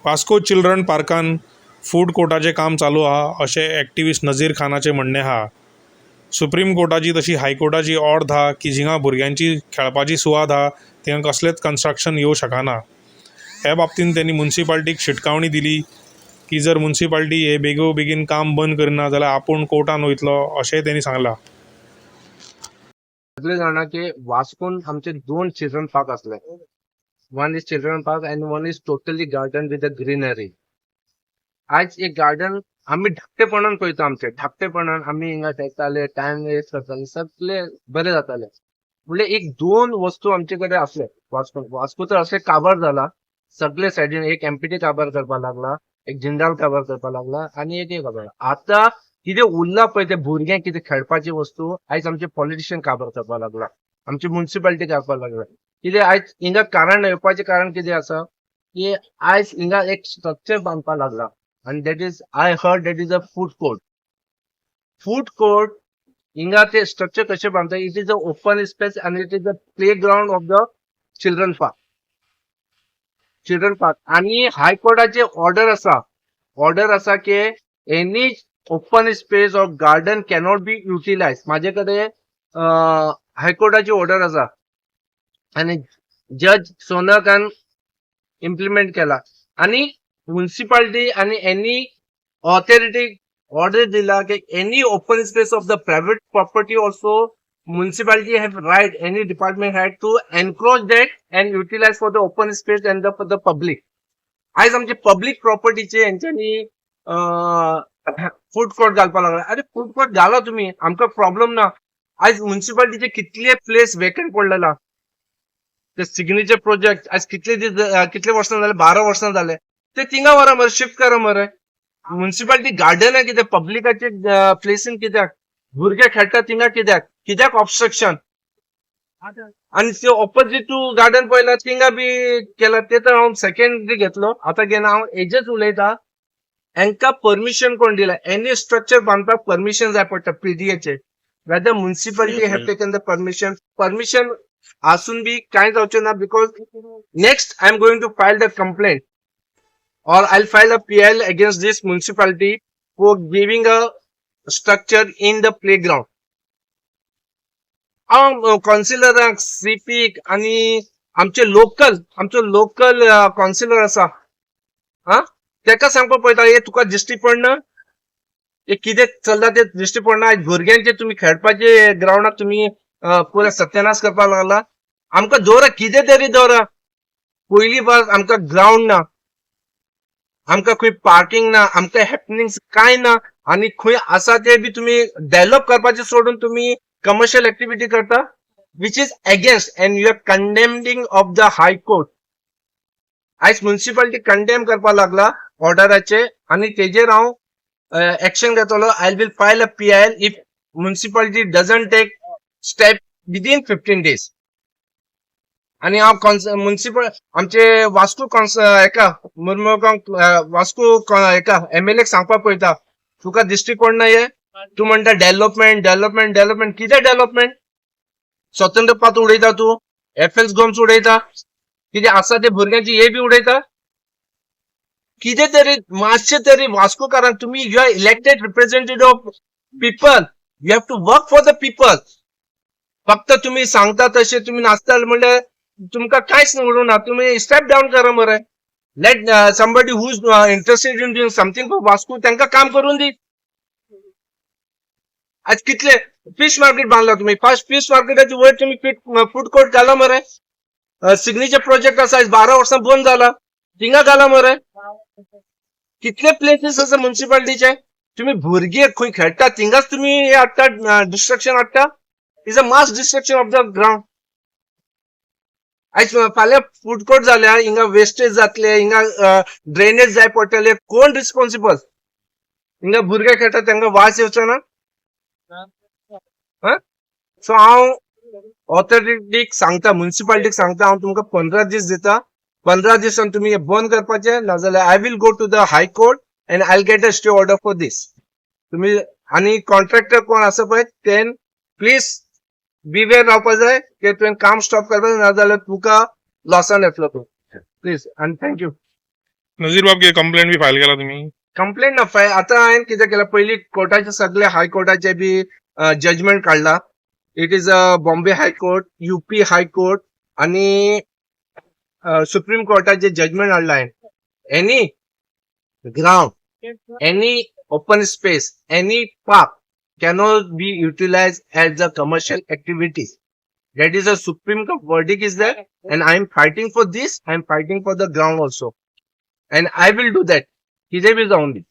Vasco children पार्कान food कोर्टाचें काम चालू आहा अशें एक्टिविस्ट नजीर खानाचें म्हणणें आहा. सुप्रीम कोर्टाची तशी हायकोर्टाची ऑर्द आहा की जिंगा भुरग्यांची खेळपाची सुवात आहा थिंगा कसलेंच कन्स्ट्रक्शन येवं शकना. हे बाबतींत तेणी मुन्सिपाल्टीक शिटकावणी दिली की जर मुन्सिपाल्टी हे बेगो बेगीन काम बंद करिना जाल्यार आपूण कोर्टान वयतलो, अशेंय तेणी सांगलां. सगळे जाणा की वास्कोन आमचे दोन चिल्ड्रन पार्क असले. One is children park and one is totally garden with a greenery. आयज एक गार्डन आमी धाकटेपणान पळयता, आमचे धाकटेपणान आमी हिंगा खेळटाले, टायम वेस्ट करताले, सगळे बरे जाताले. म्हणजे एक दोन वस्तू आमचे कडेन आसले वास्कोन. वास्को तर अशें काबार जाला सगळे सायडीन. एक एमपीटी काबार करपाक लागला, एक जिंदाल काबार करपाक लागला आनी एक काबार. आता कितें उरला पळय ते भुरग्यांक कितें खेळपाची वस्तू, आयज आमचे पॉलिटिशियन काबार करपाक लागला, आमची मुन्सिपालिटी करपाक लागला. कितें आयज हिंगा कारण येवपाचें कारण कितें आसा की आयज हिंगा एक स्ट्रक्चर बांदपाक लागला आनी that is, I heard, that is a food court. Food court हिंगा ते स्ट्रक्चर कशें बांदता? It is a open space आनी it is a play ground of the children park, children park. आणि हायकोर्टाचे ऑर्डर आसा, ऑर्डर आसा की any open space or garden cannot be utilise. माझे कडेन हायकोर्टाची ऑर्डर आसा आणि जज सोनकान इम्प्लिमेंट केला आणि म्युन्सिपालिटी आणि एनी ऑथॉरिटी ऑर्डर दिला की any open space of the private property also municipality have right, any department had to encroach that and utilize for the open space and the for the public. आयज आमचे public प्रॉपर्टीचे हेंच्यांनी food court घालपाक लागला. अरे, food court घाला तुम्ही, आमकां problem ना. आयज म्युन्सिपालिटीचे कितले प्लेस वेकंट पडलेला. ते सिग्नेचर प्रोजेक्ट आज कितले दीस, कितले वर्सां जाले, 12 वर्सां जाले. ते थिंगा व्हरा मरे, शिफ्ट करा मरे. म्युन्सिपालिटी गार्डन कितें पब्लिकाचे प्लेसीन कित्याक? भुरगे खेळटा थिंगा कित्याक? कित्याक ऑबस्ट्रक्शन? आणि ते ऑपोजिट टू गार्डन पळयला, थिंगा बी केला. ते तर हांव सेकंडरी घेतलो, आतां घेना. हांव हेजेच उलयता. हांकां परमिशन कोण दिला? एनी स्ट्रक्चर बांदपाक परमिशन जाय पडटा पीडीएचे. Whether municipality have taken the permission? Permission आसून बी कांय जावचें ना, because next I am going to file the complaint or I'll file a PIL against this municipality for giving a structure in the playground. हांव कावन्सिलरांक, सीपीक आनी आमचे local, आमचो local councillor आसा, हा, तेका सांगपाक पळयता, हे तुका दिश्टी पडना? हे कितें चल्ला ते दिश्टी पडना? आयज भुरग्यांचे तुमी खेळपाचे ग्रावंडाक तुमी पुराय सत्यानाश करपाक लागला. आमकां दवरा, कितें तरी दवरा. पयली बात, आमकां ग्रावंड ना, आमकां खंय पार्किंग ना, आमकां हॅपनिंग कांय ना. आनी खंय आसा ते बी तुमी डेव्हलप करपाचें सोडून तुमी कमर्शियल एक्टिविटी करता, which is against and you are condemning of the high court. आयज म्युन्सिपालिटी कंडेम करपाक लागला ऑर्डराचे आनी तेजेर हांव एक्शन घेतलो. I will file a PIL if municipality doesn't take step within 15 days. आणि हांव म्युन्सिपल आमचे वास्को कॉन्स हेका मुर्मूगांव वास्को हेका एमएलए सांगपाक पळयता, तुका दिश्टी पडना हे? तूं म्हणटा डेव्हलपमेंट, डेव्हलपमेंट, डेव्हलपमेंट. कितें डेव्हलपमेंट? स्वतंत्र पात उडयता तूं, एफ एस गोम्स उडयता, कितें आसा ते भुरग्यांची हे बी उडयता. कितें तरी मातशें तरी वास्कोकारांक, तुमी, you are elected representative of people, you have to work for the people. फक्त तुम्ही सांगता तशे तुम्ही नाचताले म्हणल्यार तुमकां कांयच उरूंक ना. तुमी स्टेप डावन करा मरे. Let somebody who is interested in doing something for Vasco, तांकां काम करून दी. आज कितले फिश मार्केट बांदला तुम्ही. फर्स्ट फिश मार्केटाची वयर तुम्ही फूड कोर्ट घाला मरे. सिग्नेचर प्रोजेक्ट आसा, आयज 12 वर्सां बंद जाला, थिंगा घाला मरे. कितले प्लेसीस आसा म्युन्सिपालिटीचे. तुम्ही भुरगे खंय खेळटा थिंगाच तुम्ही हे हाडटा, डिस्ट्रक्शन हाडटा. Is a mass destruction of the ground. आयज फाल्यां फूड कोर्ट जाल्या, हिंगा वेस्टेज जातले, हिंगा ड्रेनेज जाय पडटले. कोण रिस्पॉन्सिबल? हिंगा भुरगे खेळटा, तांकां वास येवचो ना? सो हांव ऑथॉरिटीक सांगता, म्युन्सिपालिटीक सांगता, हांव तुमकां 15 दीस दिता. 15 दिसान तुमी हे बंद करपाचे, नाजाल्यार I will go to the high court and I get a stay order for this. तुम्ही आनी कॉन्ट्रॅक्टर कोण आसा पळय, तेन प्लीज बिवेर रावपा जाय की तुवें काम स्टॉप करपाक, नाजाल्यार तुका लॉसान येतलो तूं. प्लीज आनी thank you. नजीर बाब, कितें कंप्लेंट बी फायल केला तुमी? कंप्लेंट ना फाय. आतां हांवें कितें केलां, पयलीं कोर्टाचे सगळे हायकोर्टाचे बी जजमेंट काडला. It is a Bombay High Court, UP High Court आनी सुप्रीम कोर्टाचे जजमेंट हाडला हांवें. Any ground, any open space, any park cannot be utilized as a commercial activity. That is a Supreme Court verdict is there, and I am fighting for this. I am fighting for the ground also, and I will do that. कितें बी जावन दी.